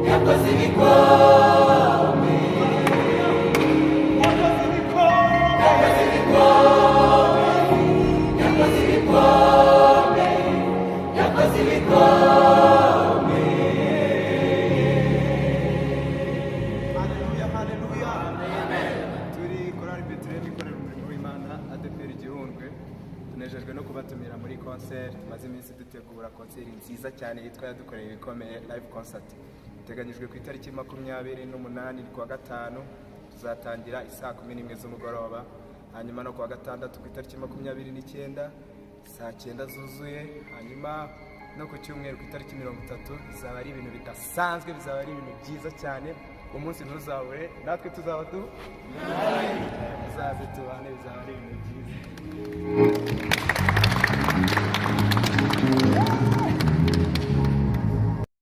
Yakoze ibikombe, yakoze ibikombe, yakoze ibikombe, yakoze ibikombe. Haleluya, haleluya! Turi Korali Betelehemu ikorera umurimo w'Imana ADEPR Gihundwe. Tunejejwe no kubatumira muri concert tumaze iminsi dutegura, concert nziza cyane yitwa Yadukoreye Ibikomeye live concert. Iteganyijwe ku itariki 28 kuwa gatanu, tuzatangira isaa 11 z'umugoroba. Hanyuma no kuwa gatandatu ku itariki 29 saa 9 zuzuye. Hanyuma no ku cyumweru ku itariki 30 bizaba ari ibintu bidasanzwe, bizaba ari ibintu byiza cyane. Umunsi ntuzabure, natwe tuzaba du muzaze tubane, bizaba ari ibintu byiza.